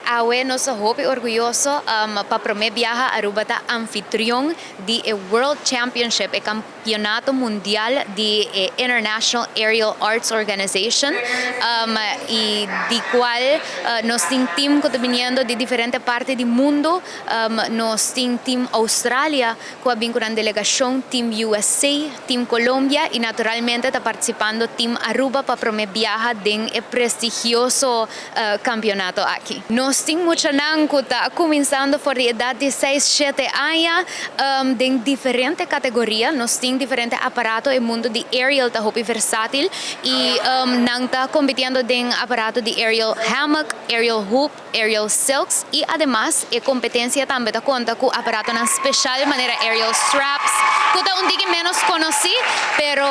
Awe nos ta hopi orguyoso pa prome biaha Aruba ta anfitrion di e World Championship, e campeonato mundial di e International Aerial Arts Organization, y di cual nos tin team cu ta biniendo di diferente parti di mundo. Nos tin team Australia cu a bin cu un delegacion, team USA, team Colombia y naturalmente ta participando team Aruba pa prome biaha den e prestigioso campeonato aki. Nos tin muchanan cu ta cuminsando for di edad di 6, 7 aña den diferente categoria. Nos tin diferente aparato, e mundo di aerial ta hopi versatil y nan ta compitiendo den aparato di aerial hammock, aerial hoop, aerial silks y ademas e competencia tambe ta conta cu aparatonan special manera aerial straps, cu ta un tiki menos conoci, pero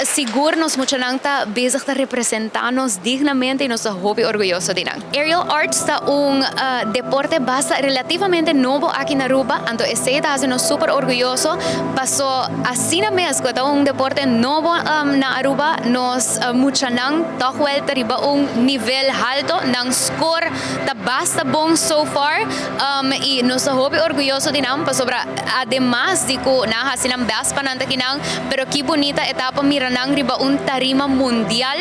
sigur nos muchanan ta bezig ta representa nos dignamente y nos ta hopi orguyoso di nan. Aerial arts ta un deporte basta relativamente nobo aki na Aruba, anto esey ta haci nos super orguyoso. Paso asina mes cu ta un deporte nobo na Aruba, nos muchanan toch wel ta riba un nivel halto, nan score ta basta bon so far y nos ta hopi orguyoso di nan, pasobra ademas di cu nan haci nan best pa nan ta akinan, pero ki bunita e ta pa mira nan riba un tarima mundial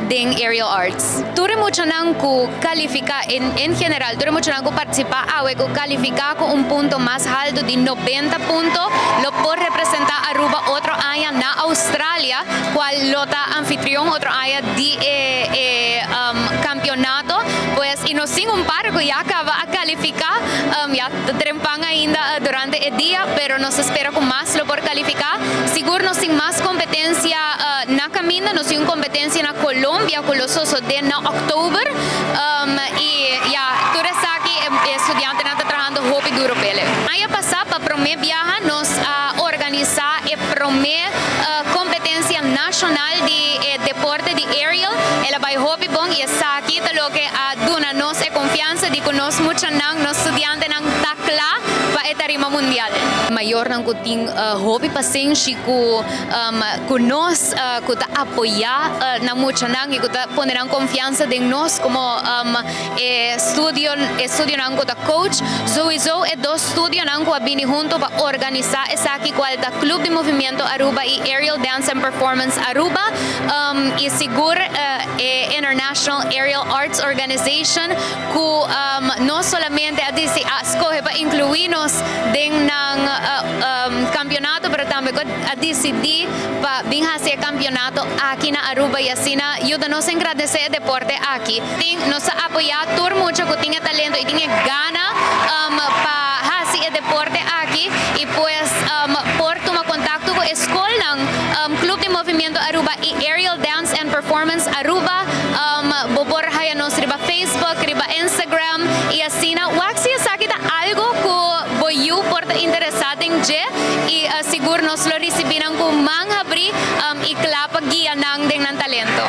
den aerial arts. Tur muchanan cu califica en general, tur muchanan cu participa awe cu califica cu un punto mas halto di 90 punto, lo por representa Aruba otro aña na Australia, cual lo ta anfitrion otro aña di e campeonato. Pues y nos tin un par cu ya caba a califica, ya trempan ainda durante e dia, pero nos ta spera cu mas lo por califica. Sigur nos tin mas competencia na caminda, nos tin un competencia na Colombia cu lo sosode na october y ya tur esaki studiantenan ta trahando hopi duro p'e. Aña pasa pa prome biaha nos a organisa e prome competencia nacional di deporte di aerial. El a bay hopi bon y esaki ta loke a duna nos e confiansa di cu nos muchanan, nos studiantenan ta cla pa e tarima mundial. Mayornan cu tin hopi pasenshi cu nos, cu ta apoya nan muchanan y cu ta pone nan confiansa den nos como estudionan cu ta coach. Sowieso e dos estudionan cu a bini hunto pa organisa esaki, cual ta Club di Movimiento Aruba y Aerial Dance and Performance Aruba y sigur e International Aerial Arts Organization, cu no solamente a scoge pa inclui nos den nan campeonato, pero tambe a dicidi pa bin haci e campeonato aki na Aruba y asina yuda nos engrandece e deporte aki. Tin nos apoya tur mucha cu tin talento y tin gana pa haci e deporte aki y pues por tuma contacto cu e scol nan Club di Movimiento Aruba y Aerial Dance and Performance Aruba. Bo por haya nos riba Facebook, riba Instagram y asina wak si esaki ta algo cu bo yiu por ta interesa den dje y sigur nos lo ricibi nan cu man habri y cla pa guia nan den nan talento.